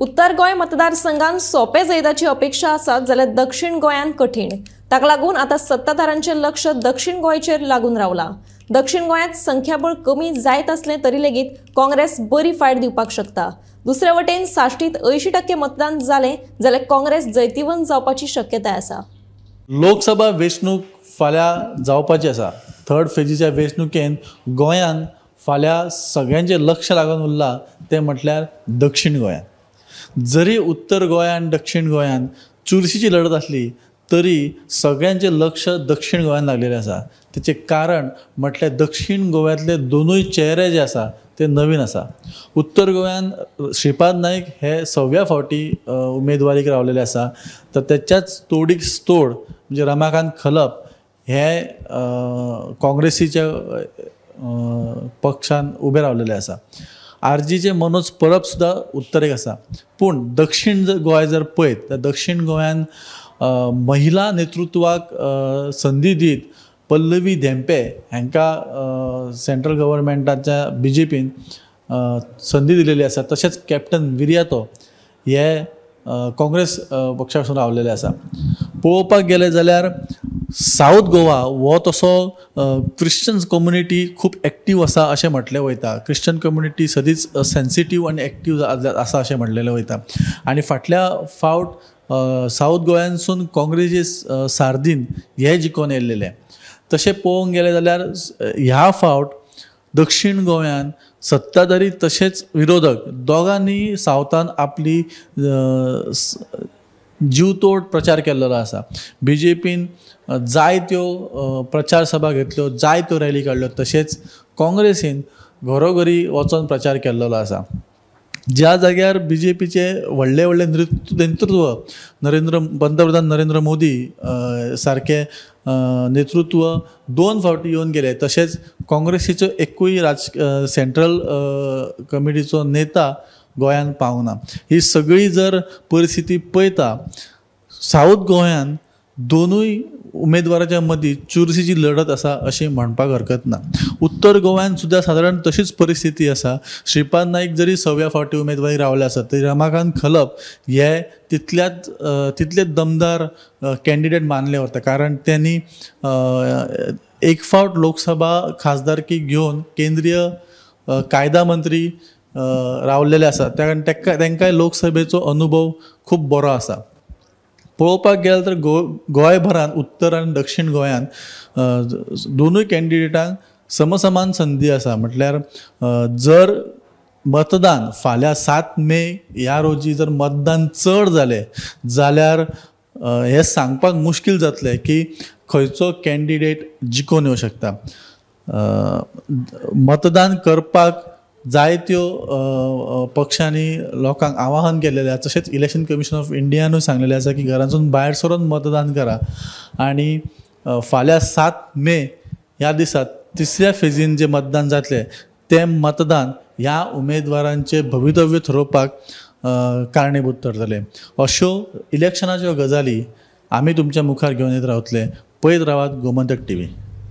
उत्तर गोंय मतदारसंघात सोपे जैताची अपेक्षा आसा जाल्यार दक्षिण गोंयांत कठीण। ताका लागून आतां सत्ताधारांचें लक्ष दक्षिण गोंयचेर लागून रावला। दक्षिण गोंयांत संख्याबळ कमी जायत असलें तरी लेगीत काँग्रेस बरी फायट दिवपाक शकता। दुसरे वटेन साश्टीत 80% मतदान जालें जाल्यार काँग्रेस जैतिवंत जावपाची शक्यताय आसा। लोकसभा वेंचणूक फाल्यां जावपाची आसा। थर्ड फेजीच्या वेंचणुकेन गोंयांत फाल्यां सगळ्यांचें लक्ष लागून उरलां तें म्हटल्यार दक्षिण गोंयांत। जरी उत्तर गोंयांत दक्षिण गोंयांत चुरशीची लढत आसली तरी सगळ्यांचें लक्ष दक्षिण गोंयांत लागलेलें आसा। तेचें कारण म्हटल्यार दक्षिण गोव्यांतले दोनूय चेहरे जे आसा ते नवीन आसा। उत्तर गोव्यान श्रीपाद नायक हे 6व्या फावटी उमेदवारीक रावलेले आसा, तर तेच्याच तोडीक तोड म्हणजे रमाकांत खलप हे काँग्रेसीच्या पक्षान उबे रावलेले आसा। आरजीचे मनोज परब सुद्दां उत्तरेक आसा। पूण दक्षिण गोंय जर पळयत तर दक्षिण गोंयान महिला नेतृत्वाक संदी दीत पल्लवी धेंपे हांकां सेंट्रल गव्हर्मेंटाच्या बीजेपीन संदी दिलेली आसा। तशेंच कॅप्टन विरियातो हे काँग्रेस पक्षासून रावलेले आसा। पळोवपाक गेले जाल्यार सावथ गोवा हो तसो क्रिश्चन कम्युनिटी खूब एक्टीव आसा अशें म्हटलें वयता। क्रिश्चन कम्युनिटी सदींच सेन्सिटीव आनी एक्टीव आसा अशें म्हटलेलें वयता। आनी फाटल्या फावट सावथ गोंयांसून काँग्रेसी सार्दीन हे जिखोवन येयल्लेले। तशें पळोवंक गेलें जाल्यार ह्या फावट दक्षिण गोंयान सत्ताधारी तशेंच विरोधक दोगांनी सावथान आपली जीवतोड प्रचार केल्लो आसा। बीजेपीन जायत्यो प्रचार सभा घेतल्यो, जायत्यो रॅली काडल्यो, तशेंच काँग्रेसीन घरोघरी वचोन प्रचार केल्लो आसा। ज्या जाग्यार बीजेपीचे व्हडले व्हडले नेतृत्व पंतप्रधान नरेंद्र मोदी सारके नेतृत्व 2 फावटी येवन गेले, तशेंच काँग्रेसीचो एकूय सेंट्रल कमिटीचो नेता गोंयांत पावना। ही सगळी जर परिस्थिती पळयता सावथ गोंयान दोनूय उमेदवाराच्या मदीं चुरशीची लढत आसा अशें म्हणपाक हरकत ना। उत्तर गोव्यान सुद्दां सादारण तशीच परिस्थिती आसा। श्रीपाद नायक जरी 6व्या फावटी उमेदवारी रावले आसत तरी रमाकांत खलप हे तितले दमदार कॅन्डिडेट मानले वता, कारण त्यांनी एक फावट लोकसभा खासदारकी घेवन केंद्रीय कायदा मंत्री रावलेले आसा। त्या कारण तांकांय लोकसभेचो अनुभव खूब बरो आसा। पळोवपाक गेल्यार तर गोंयभरान उत्तर आनी दक्षिण गोंयान दोनूय कॅन्डिडेटांक समसमान संदी आसा। म्हटल्यार जर मतदान फाल्यां 7 मे ह्या रोजी जर मतदान चड जालें जाल्यार हें सांगपाक मुश्कील जातलें की खंयचो कॅन्डिडेट जिखोवन येवं शकता। मतदान करपाक जायत्यो पक्षांनी लोकांक आवाहन केलेलें आसा, तशेंच इलेक्शन कमिशन ऑफ इंडियानूय सांगलेलें आसा की घरांतसून भायर सरून मतदान करा। आनी फाल्यां 7 मे ह्या दिसा तिसऱ्या फेजीन जें मतदान जातलें तें मतदान ह्या उमेदवारांचें भवितव्य थारोवपाक कारणीभूत थारतलें। अश्यो इलेक्शनाच्यो गजाली आमी तुमच्या मुखार घेवन येत रावतले। पळयत रावात गोमंतक टीव्ही।